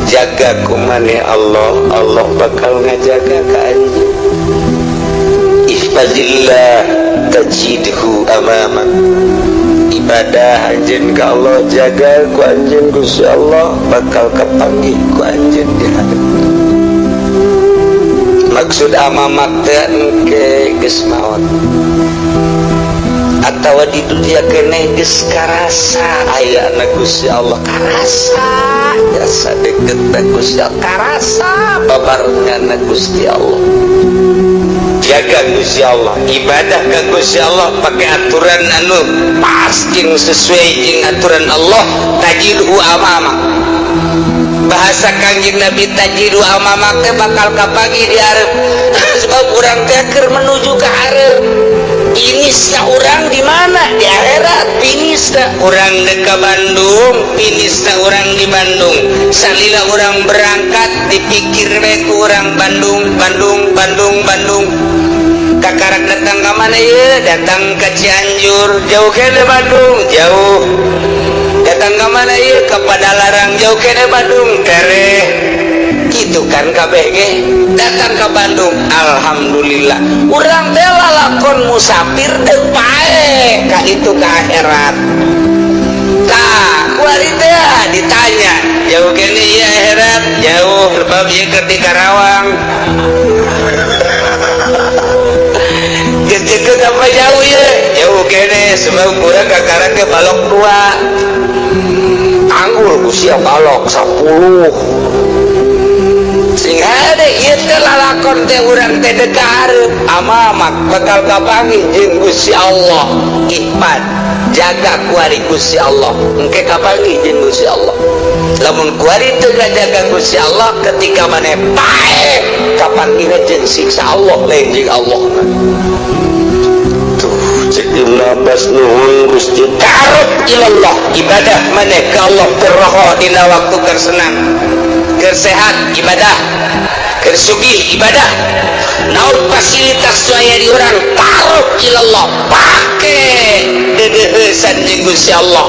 Jaga ku maneh Allah, Allah bakal ngajaga ka anjeun. Ihfazillah tajidhu amamak. Ibadah anjeun ka Allah, jaga ku anjeun Gusti Allah, bakal kapanggih ku anjeun di hadap. Maksud amamak teh engke geus maot atawa di dunia keneh geus karasa ayana Gusti Allah, karasa jasa deket na Gusti Allah, karasa babarengan Gusti Allah. Jaga Gusti Allah, ibadah ke Gusti Allah pakai aturan anu pas jeung sesuai jeung aturan Allah. Tajidhu amama, bahasa Kangjeng Nabi, tajidhu amama teh bakal kapanggih di hareup, sebab urang teh keur menuju ke hareup. Finishna urang di mana? Di akhirat finishna. Urang dek ka Bandung, finishna urang di Bandung. Salila urang berangkat dipikir we ku urang Bandung, Bandung, Bandung, Bandung. Kakarak datang ke mana ya? Datang ke Cianjur, jauh keneh Bandung? Jauh. Datang ke mana ya? Ke Padalarang, jauh keneh Bandung? Tereh. Gitu kan KBG datang ke Bandung. Alhamdulillah, urang teh lalakon musafir dek paeh ka itu, ke akhirat. Tah, kuari teh ditanya, jauh keneh ya akhirat? Jauh, sebab ieu keur di Karawang. Geus apa jauh ya? Jauh keneh, sebab kurang kakarak ke balok dua tanggul ku sia balok 10. Sing hade ieu teh lalakon teh urang teh dek ka hareup, amamak bakal kapanggih jeung Gusti Allah. Ihfad, jaga kuari Gusti Allah, engke kapanggih jeung Gusti Allah. Lamun kuari teu ngajaga Gusti Allah, ketika maneh paeh kapanggihna jeung siksa Allah, lain jeung Allah. Tuh, cek Ibnu Abbas, nuhun Gusti. Ta'aruf ilallah, ibadah maneh ka Allah keur dina waktu keur senang, keur sehat ibadah, keur sugih ibadah, naon fasilitas aya di urang. Ta'aruf ilallah, pake dedeheusan jeung Gusti Allah,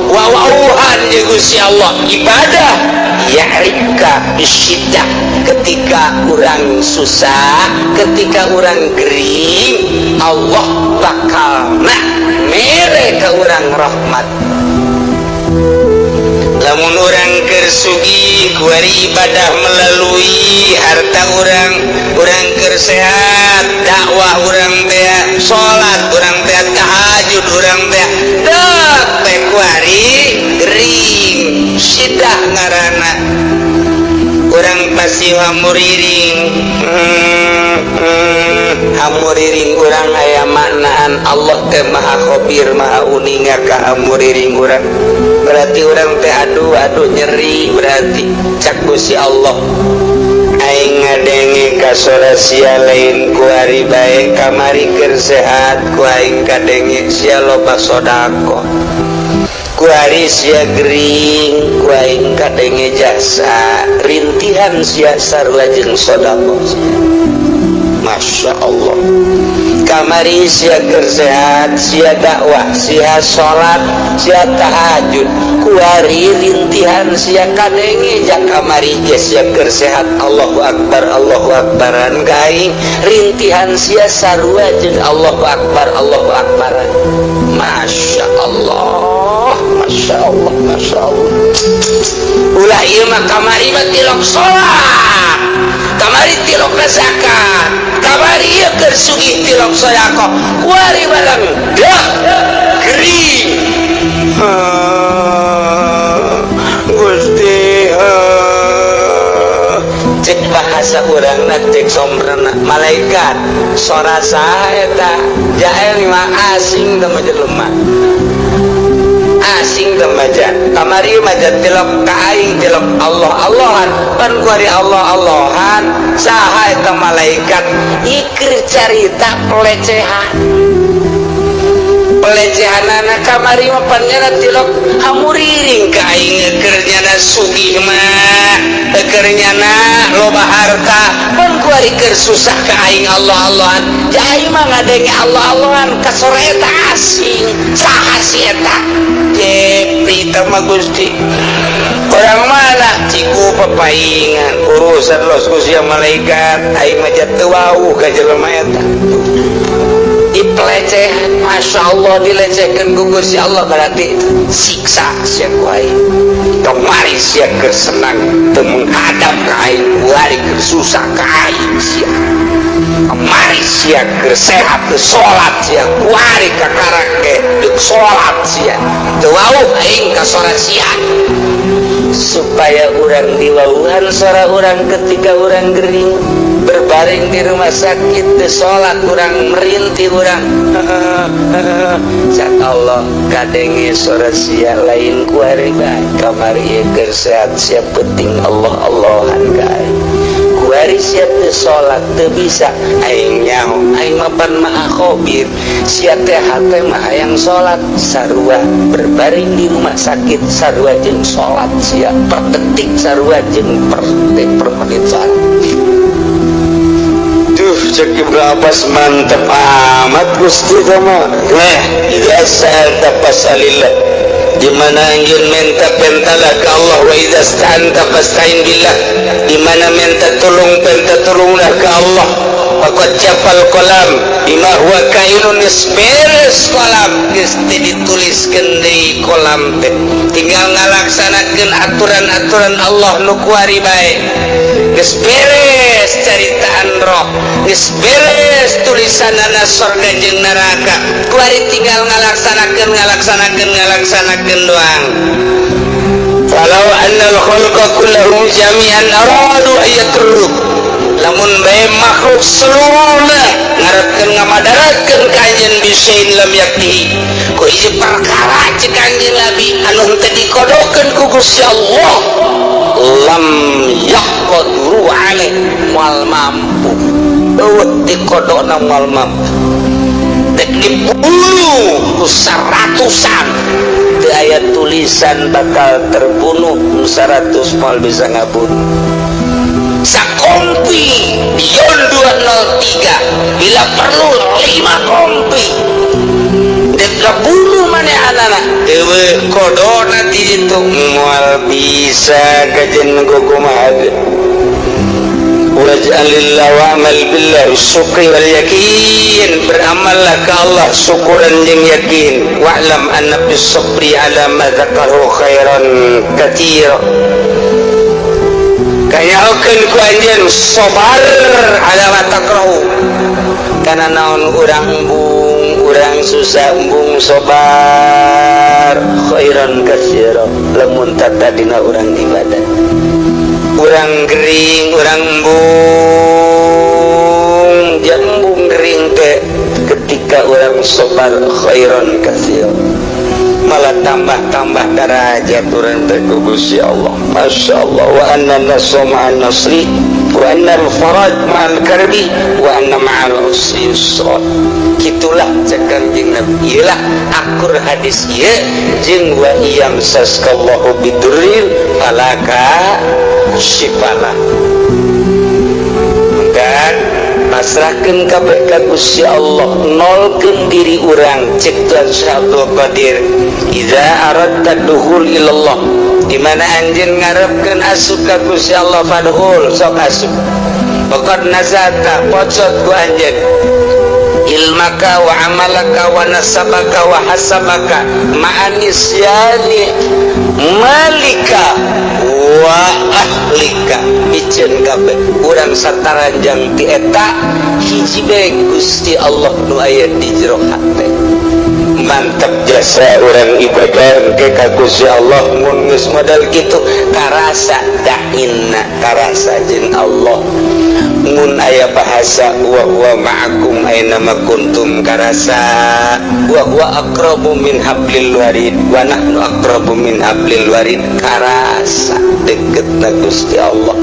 wawauhan jeung Gusti Allah, ibadah. Ya'rifka bisyiddah, ketika urang susah, ketika urang gering, Allah bakal nak mere ke urang rahmat. Lamun urang keur sugih, kuari ibadah melalui harta urang. Urang keur sehat, dakwah urang teh, salat urang teh, tahajud urang teh. Dek teh kuari gering, sidah ngaranna, urang pasti hamuriring. Hamuriring urang aya maknaan. Allah teh maha khabir, maha uninga ka hamuriring urang. Berarti urang teh aduh aduh nyeri. Berarti cak Gusti Allah, aing ngadenge kasora sia lain kuari bae. Kamari keur sehat ku aing kadenge sia loba sedekah, kuari sia gering ku aing kadenge jasa rintihan sia sarua jeung sedekah sia. Masya Allah, kamari sia keur sehat, sia dakwah, sia salat, sia tahajud, kuari rintihan sia kadenge. Jak kamari ge sia keur sehat Allahu Akbar, Allahu Akbaran ka aing, rintihan sia sarua jeung Allahu Akbar, Allahu Akbaran. Masya Allah, Masya Allah, Masya Allah. Ulah ieu mah, kamari mah tilok salat, kamari tilok zakat, kamari ieu keur sugih tilok sedekah, kuari barang dah gering. Gusti, cek bahasa urangna, cek sombrana malaikat, sora saha eta? Jael mah asing teh mah, jelema asing teh mah. Kamari mah tilok ka aing, tilok Allah Allahan, pan kuari Allah Allahan, saha eta malaikat? Ikir carita pelecehan, pelecehan anak. Kamari mah pan nyana tilok hamuriring ka aing, keur nyana sugih mah, keur nyana loba harta, pan kuari keur susah ka aing Allah Allahan. Aing mah ngadenge Allah Allahan kasora eta asing, saha si eta? Jepri teh mah Gusti. Orang mana? Ciku papaingan urusan los ku sia malaikat, aing mah teu wawuh ka jelema eta. Dipeleceh, Masya Allah, dilecehkan ku Gusti Allah, berarti siksa sia ku aing. Kamari sia keur senang teu menghadap ka aing, kuari keur susah ka aing sia. Kamari sia keur sehat teu salat sia, kuari kakarak ge deuk salat sia. Teu wawuh aing ka salat sia. Supaya urang diwauhan suara urang ketika urang gering berbaring di rumah sakit, di sholat urang merintih, urang cak Allah, kadenge suara sia lain kuari bae. Kamari ieu keur sehat sia penting Allah Allahan ka aing, kuari sia teu salat teu bisa, aing nyaho, aing mapan maha khobir. Sia teh hate mah hayang salat, sarua berbaring di rumah sakit sarua jeung salat sia, per detik sarua jeung per detik, per menit salat. Duh, cek Ibnu Abbas, mantep amat Gusti mah. Nah, idza sa'alta fas'alillah. Di mana ingin minta, mintalah ke Allah. Wa idza sta'anta fasta'in billah. Di mana minta tolong, minta tolonglah ke Allah. Faqad jaffal qalam bima huwa kainun, geus beres kolam, geus teu dituliskeun deui kolam teh, tinggal ngalaksanakeun aturan-aturan Allah nu kuari bae. Geus beres caritaan roh, geus beres tulisanana sorga jeung neraka, kuari tinggal ngalaksanakeun, ngalaksanakeun, ngalaksanakeun doang. Falau annal khalqa kullahum jami'an aradu ayatruk, lamun bae makhluk seluruhna ngarepkeun ngamadaratkeun ka anjeun, bisain lam yaktihi, ku hiji perkara cek Kanjeng Nabi anu henteu dikodokeun ku Gusti Allah, lam yaqdiru alaih, moal mampu. Eueuh dikodokna moal mampu. Dek dibunuh ku seratusan, teu aya tulisan bakal terbunuh, nu 100 moal bisa ngabunuh. Sakompi Beyond 203, bila perlu 5 kompi, dek ngabunuh maneh anak eueuh kodona ti ditu moal bisa kajen kumaha. Waj'alillah wa'mal billah syukri wal yakin, beramallah ke Allah syukuran jeung yakin. Wa'lam anna bis sabri ala ma dzakaru khairan katsira, kanyahokeun ku anjeun sabar ala ma takrahu, kana naon urang embung, urang susah embung sabar, khairan katsira lamun tatadina urang ibadah. Urang gering, urang embung, embung gering teh, ketika urang sabar khairan katsira, malah tambah-tambah derajat urang teh ku Gusti Allah. Masya Allah. Wa anna nasra ma'an nasri, wa anna al-faraj ma'al karbi, wa anna ma'al usri yusra. Gitulah cek Kanjeng Nabi. Iyalah akur hadis ieu jeung wa iyamsaskallahu bidurrin fala kasyifalah. Dan pasrahkeun kabeh ka Gusti Allah, nolkeun diri urang. Cek Tuhan Syekh Abdul Qadir, idza aradta dukhul ilallah, di mana anjeun ngarepkeun asup ka Gusti Allah, fadkhul, sok asup. Faqad nazata, pocot ku anjeun ilmaka wa amalaka wa nasabaka wa hasabaka ma'anisyani malika wa ahlika, miceun kabeh urang sataranjang ti eta hiji bae, Gusti Allah nu aya di jero hate. Mantap jasa urang ibadah ke ka Gusti Allah. Mun geus modal kitu, karasa dainna, karasa jeung Allah. Mun aya bahasa wa huwa ma'akum aina ma kuntum, karasa wa huwa aqrabu min hablil warid wa nahnu aqrabu min hablil warid, karasa deket na Gusti Allah.